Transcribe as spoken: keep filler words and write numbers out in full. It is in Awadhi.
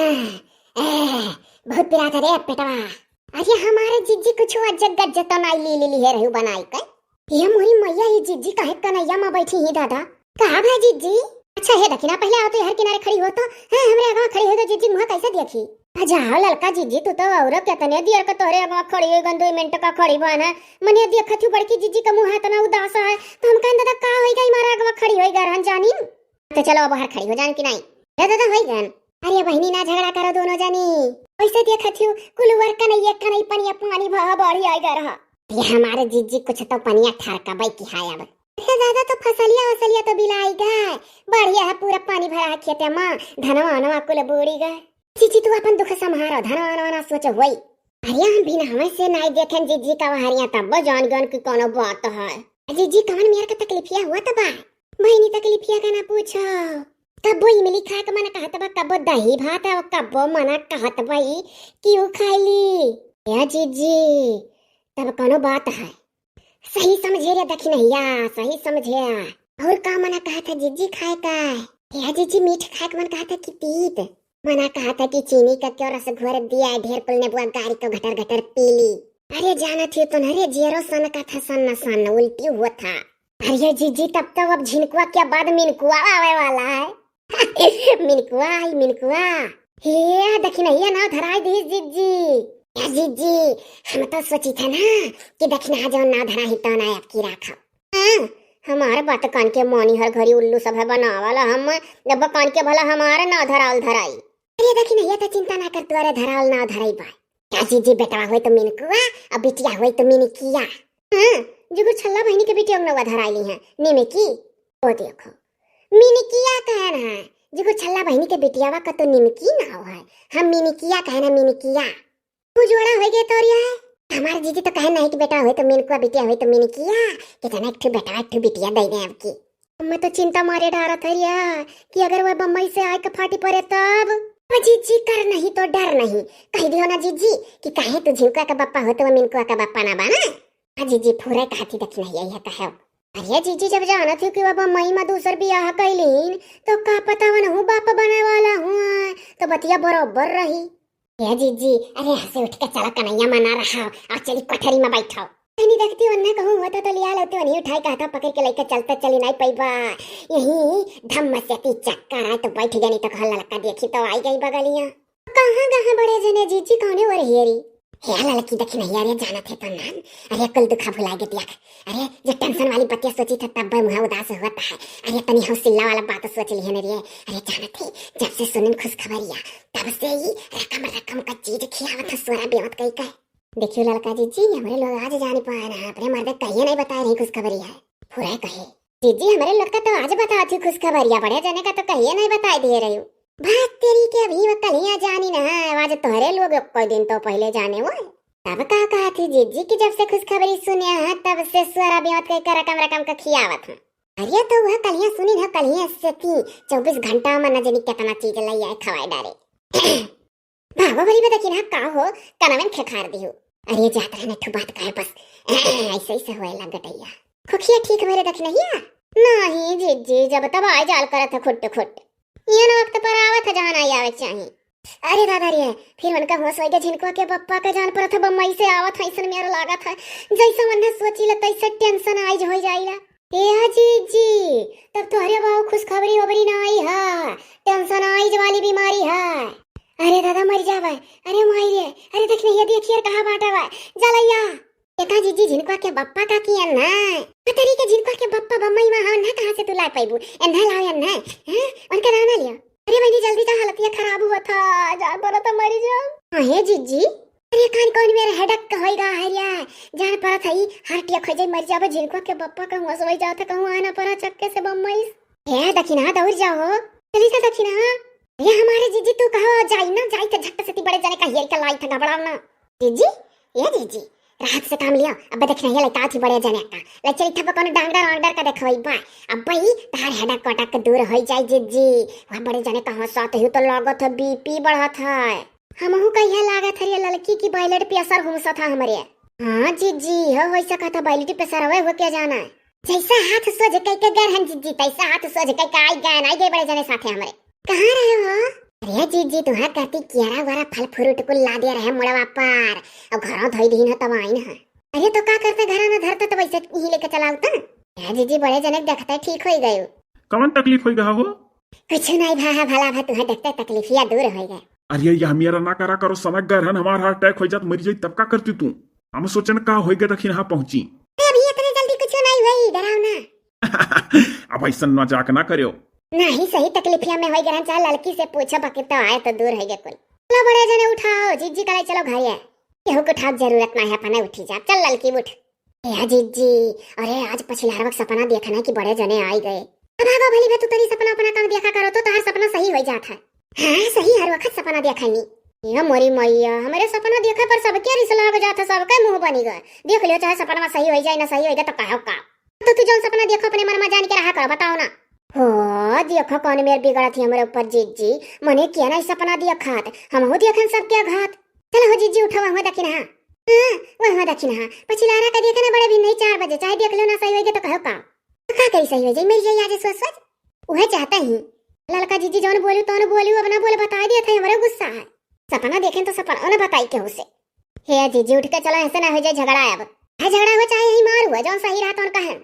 आह, आह, बहुत पिरात है रे पेटवा। अरे हमारे जिज्जी कुछ अज्जत गज्जत तो नाई ली, ली, ली है रहू बनाई के। ये मोरी मैया, ये जिज्जी काहे कनैया में बैठी ही दादा? कहा भाई जिज्जी? अच्छा है दखिना, पहले आओ तो हर किनारे खड़ी हो तो। हाँ, हमरे आगवा खड़ी हो तो जिज्जी मुँह कैसे देखी? आ जाओ ललका जिज्जी, तू तो और कितने देर का तोहरे आगवा खड़ी हो गन, दो मिनट का खड़ी बन है। मने देखत हूँ बड़की जिज्जी का मुँह इतना उदास है, तो हम कहन दादा का होई गई, मारा आगवा खड़ी होई गए रहन जानी। तो चलो अब बाहर खड़ी हो जान कि नहीं? दादा, दादा होई गन। अरे बहिनी ना झगड़ा करो दोनों जनी। वैसे देखत हूँ कुल वर्कन एक कनई पनिया पानी भा बढ़ी आई गए रहा। ये हमारे जिज्जी कुछ तो पनिया ठरका बाई की हाय अब। अरे दादा, तो फसलिया वसलिया तो बिलाई गए, बढ़िया है, पूरा पानी भरा है खेते में, धनवा अनवा कुल बूड़ी गए। जिज्जी तू अपन दुख संभारो, धनवा अनवा ना सोचो होई। अरे हम भी नहवे से नाई देखेन जिज्जी का वहरिया, तब जान गन कि कोनो बात है। जिज्जी कवन मेर का तकलीफिया हुआ तबा? बहिनी तकलीफिया का ना पूछो। कब्बो इमली खाए के मन कहत बा, कब्बो दही भात, और कब्बो मना कहत बा ई कि ऊ खाई ली। या जिज्जी, तब कोनो बात है? सही समझे रे दखिनहिया, सही समझे। और का मना कहा था जिज्जी खाए का? या जिज्जी मीठ खाए के मन कहा था कि तीत? मना कहा था कि चीनी का क्यों रस घोर दिया है, ढेर कुल नेबुआ गारी को घटर घटर पी ली। अरे जानत ही तो न रे, जियरो सन का था, सन न सन उल्टी हुआ था। अरे जिज्जी, तब तो अब झिनकुआ के बाद मिनकुआ आवे वाला है। मिनकुआ आई, मिनकुआ। हे, दखिनहिया नाव धराई दी जिज्जी। या जिज्जी, हम तो सोची था ना कि दखिनहा जौन नाव धरा ही तौन आए आपकी राखो। हाँ, हमारे बात कान के मानी, हर घड़ी उल्लू सब है बनावाला हम, अब कान के भला हमारे नाव धरावल धराई। अरे दखिनहिया तो चिंता ना कर, तोरे धरावल नाव धराई बा। या जिज्जी, बेटवा होई तो मिनकुआ, अब बिटिया होई तो मिनकिया। हाँ, जुगुर छल्ला बहिनी के बिटिया के नौवा धराइली हैं, निमकी। ओ देखो, मिनकिया कहन है, जुगुर छल्ला बहिनी के बिटियावा का तो निमकी नाव है, हम मिनकिया कहन है, मिनकिया। तू जोड़ा हो गए तोरिया है। हमार जिज्जी तो कहन नहीं कि बेटा होई तो मिनकुआ, बिटिया होई तो मिनकिया, कि जना एक ठो बेटा, एक ठो बिटिया दे दे आपकी। मैं तो चिंता मारे डारत है रिया कि अगर वह बम्बई से आए के फाटी पड़े तब। ओ जिज्जी, कर नहीं तो डर नहीं, कह दियो ना जिज्जी कि काहे तू झिनकुआ का बप्पा हो तो वह मिनकुआ का बप्पा ना बना। आ जिज्जी, फुरे कहती दखिनहिया यह कहो। अरे जिज्जी, जब जानत हूँ कि वह बम्बई में दूसर बियाह कैलीन, तो का पता वनहु बाप बने वाला हुआ, तो बतिया बरोबर रही। ए जिज्जी, अरे हंसे उठ के चला कन्हैया मना रहा और चली कोठरी में बैठो। तनी देखती वन्ना कहूँ होता तो लिया लेते वनी उठाई कहता पकड़ के लेके चलते चली नहीं पैबा। यही धम्म से ती चक्कर आए तो बैठ गनी तो कहल ललका देखी तो आई गई बगलिया। कहाँ गहाँ बड़े जने जिज्जी कौने ओर हेरी? हे ललकी दखिनहिया रे जानत है तो नाम। अरे कुल दुखा भुला के दिया। अरे जे टेंशन वाली बतिया सोची था तब मुँह उदास हुआ था। अरे तनी हौसला वाला बात सोच ली है ना रे। अरे जानत है जब से सुनिन खुशखबरिया तब से ही रकम रकम का चीज खियावत है सोरा बेवत कई का। देखियो ललका जिज्जी, हमरे लोग आज जानी पाए ना, अपने मर्दे कहिए नहीं बताए रही खुशखबरी है। फुरे कहे, जिज्जी हमरे लोग का तो आज बतावत ही खुशखबरिया, बड़े जने का तो कहिए नहीं बताए दिए रही। बात तेरी के अभी वो कलिया जानी ना है, आज तोहरे लोग कोई दिन तो पहले जाने वो। तब का कहा थी जिज्जी कि जब से खुशखबरी सुने हैं तब से सोरा बेवत कई का रकम रकम का खियावत हैं। अरे तो वह कलिया सुनी ना, कलिया से ती चौबीस घंटा में न जानी कितना चीज ले आए खवाए डारे। भागो भरी में देखी ना का हो, कनवन खेखार दिहु। अरे जात रहने ठो बात कहे बस, ऐसे ऐसे होए लग गटैया। खोखिया ठीक मेरे दखिनहिया? नहीं जिज्जी, जब तब आए जाल करत है खुट खुट। यन वक्त पर आवत है जहाँ आई आवे के चाही। अरे दादा रे, फिर उनका होश होइगा झिनकुआ के पप्पा का जान परत है बम्बई से आवत है, ऐसन मेरा लागत है। जैसे मन सोची ला तैसे टेंशन आइज हो जाइला। ए जिज्जी, तब तोहरे बाबू खुशखबरी ओबरी ना आई है, टेंशन आइज वाली बीमारी है। अरे दादा मर जावे, अरे माई रे, अरे देख नहीं ये देखिए कहाँ बांटा हुआ है, जलैया। एका जिज्जी झिनकुआ के बप्पा का किया ना? पतरी के झिनकुआ के बप्पा बम्बई में हो ना, कहाँ से तू ला पाइबू? एन्ना लाओ एन्ना, हैं? उनके दाना लिया। अरे बहनी जल्दी जा, हालतिया खराब हुआ था, जान पड़ा था मरी जाओ। हाँ हे जिज्जी, अरे कान कौन मेरा हेडक होई रहा है रे, जान पड़ा था ई हार्ट अटैक हो जाए मर जाबे, झिनकुआ के बप्पा कहूँ असवाई जाओ था कहूँ आना पड़ा चक्के से बम्बई। ए दखिना दौड़ जाओ, चली सा दखिना। अरे हमारे जिज्जी तू कहो जाई ना, जाई तो झट से ती बड़े जने का हेर के लाई था घबराओ ना। जिज्जी, ए जिज्जी, राहत से काम लिया। अब देखना ये लइका थी बड़े जने का। ले चली था कोनो डांगडर वांगडर का देखवाई बा। अब भाई तहार हेडक कोटक के दूर होई जाई जिज्जी। वह बड़े जने का हंसत ही तो लागत है बीपी बढ़त है। हमहू कहिया लागत है ये लड़की की बायलेट प्रेशर हुमसा था हमरे। हाँ जिज्जी, हो होई सकत है बायलेट प्रेशर हवे हो क्या जाना। जैसा हाथ सोझ कई के गए हन जिज्जी, तैसा हाथ सोझ कई के आई गए, आई गए बड़े जने साथे हमरे। कहाँ रहे हो? अरे जीजी, तुहार कहती कियारा वारा फल फ्रूट कुल लादे रहे मुड़वा पर, अउ घरों धोई दीन ह तब आइन ह। अरे तो का करते, घरा न धरते तो वैसे यहीं लेके चलाउता। अरे जीजी, बड़े जने देखते ठीक होइ गयो। कवन तकलीफ होइ गया हो? कुछ नहीं भा, भला भा तुहार देखते तकलीफिया दूर होइ गए। अरे यह मेरा ना करा करो, समझ गए रहन, हमार हार्ट अटैक होइ जात, मरी जाई, तब का करती तू? हम सोचन का होइ गए, दखिन हाँ पहुँची। अरे अभी इतने जल्दी कुछ नहीं हुई, डराओ ना। अब ऐसन मजाक ना करियो। नहीं, सही तकलीफिया में होइ गए रहन, चाहे लड़की से पूछो, बाकी तो आए तो दूर होइ गए कुल। चलो बड़े जने उठाओ, जीजी करे चलो घरे। केहू के उठाव जरूरत ना है, अपने उठी जा। चल ललकी उठ। ए जिज्जी, अरे आज पछिलहरवा के सपना देखना कि बड़े जने आई गए। अब आवा भली भा तू तनी सपना अपना कम देखा करो तो तोहार सपना सही होइ जात है। हाँ, सही हर वक्त सपना देखनी। ए मोरी मैया, हमरे सपना देखे पर सबके रिस लाग जात है, सबके मुँह बनी गए। देख लियो, चाहे सपना सही होइ जाए ना सही होइ गए तो कहो का। तो तू जौन सपना देखो अपने मन में जान के रहा करो, बताओ ना। हो, देखो कौन मेर बिगड़त ही हमरे ऊपर जिज्जी, मने किया ना सपना देखत, हमहू देखन सबके घात। चलो हो जिज्जी, उठो, वहाँ देखी ना। हाँ, वहाँ देखी ना, पछिलहरा का देखे ना बड़े भी नहीं, चार बजे, चाहे देख लो ना सही होइगे तो कहो का। तो का करी सही होइ जाई, मर जाई आज सोच सोच। उहे चाहता ही। ललका जिज्जी जौन बोलू तौन बोलू, अब ना बोले बताई देत है, हमरे गुस्सा है। सपना देखें तो सपना ना बताई केहू से। हे जिज्जी उठ के चलो, ऐसे ना होइ जाए झगड़ा अब। है झगड़ा हो चाहे यही मार हुआ, जौन सही रहा तौन कहें।